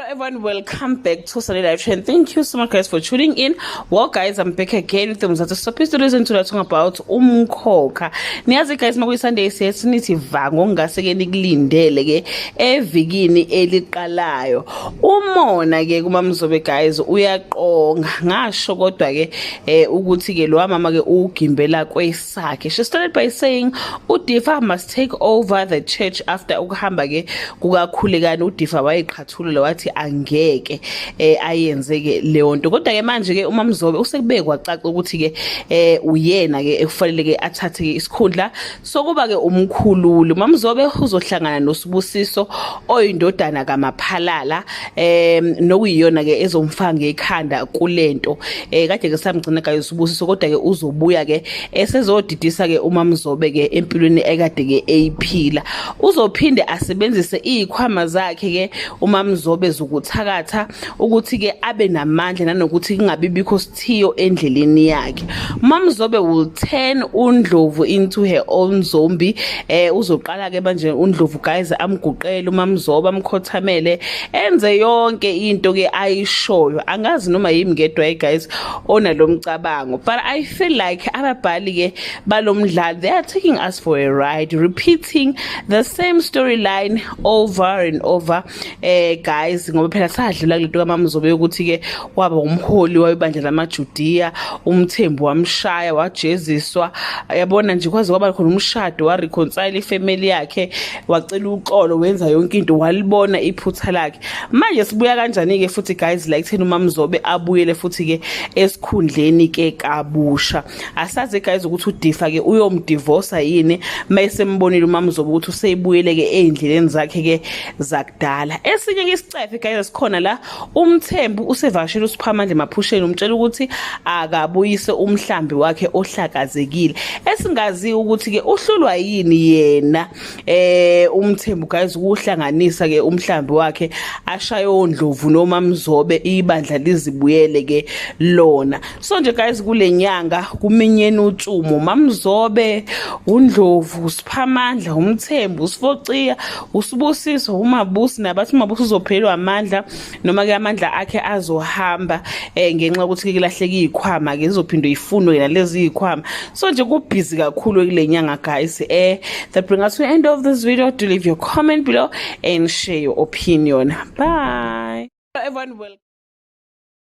Everyone, welcome back to Sunday Live Trend. Thank you so much, guys, for tuning in. Well, guys, I'm back again with the Mzansi Soapie Studios and today talking about Umkhokha. Niyazi, guys, makuyi Sunday siye nithi va ngokungase ke nikulindele ke evikini eliqalayo. Umona ke kuMamzobe, guys, uyaqonga. Ngasho kodwa ke ukuthi ke lo mama ke ugimbela kwesakhe. She started by saying uDifa must take over the church after ukuhamba ke kukaKhulekani. UDifa wayiqhathulula wathi angeke ayenze ke leyo nto, kodwa ke manje ke uMamzobe usekubeke kwacaca ukuthi ke uyena ke ekufanele ke athathe ke isikhundla sokuba ke umkhululi. UMamzobe uzohlangana noSibusiso oyindodana kaMaphalala, nokuyiyona ke ezomfaka ngekhanda kulento. Kade ke samgcina kayo uSibusiso, kodwa ke uzobuya ke esezodidisa ke uMamzobe ke empilweni ekade ke eyiphila. Uzophinde asebenzise izikhwama zakhe ke uMamzobe zokuthakatha ukuthi ke abe namandla nanokuthi kungabi bikho sithiyo endleleni yakhe. Mamzobe will turn uNdlovu into her own zombie. Uzoqala ke manje uNdlovu, guys, amguqele uMamzobe, amkhothamele, enze yonke into ke ayishoyo. Angazi noma yimi ngedwa, guys, onalomcabango, but I feel like ababhali ke balomdlalo, they are taking us for a ride, repeating the same storyline over and over, guys, ngoba phela sadlula kulento kaMamzobe ukuthi ke waba umholi webandla lamaJudiya, uMthembu wamshaya, wajeziswa, yabona nje, kwaze kwaba khona umshado, wa reconcile ifamily yakhe, wacela uxolo, wenza yonke into, walibona iphutha lakhe. Manje sibuya kanjani ke futhi, guys, like thina uMamzobe abuyele futhi ke esikhundleni ke kabusha? Asazi, guys, ukuthi uDifa ke uyomdivorce yini mayesembonile uMamzobe ukuthi useyibuyele ke ezindleleni zakhe ke zakudala. Esinye ke isicefe, guys, esikhona la, uMthembu usevakashela uSiphamandla emaphusheni, umtshela ukuthi akabuyise umhlambi wakhe ohlakazekile, esingazi ukuthi ke uhlulwa yini yena uMthembu, guys, ukuhlanganisa ke umhlambi wakhe, ashaye oNdlovu noma Mzobe, ibandla lizibuyele ke lona. So nje, guys, kule nyanga kuminyeni utshumo: Mamzobe, uNdlovu, uSiphamandla, uMthembu, uSifociya, uSibusiso, uMabusi, nabathi uMabusi uzophelwa amandla noma ke amandla akhe azohamba ngenxa yokuthi kulahleka izikhwama ke, izophinde ifunwe nalezi izikhwama. So nje kubhizi kakhulu kule nyanga, guys. That bring us to the end of this video. Do leave your comment below and share your opinion. Bye, everyone. Welcome.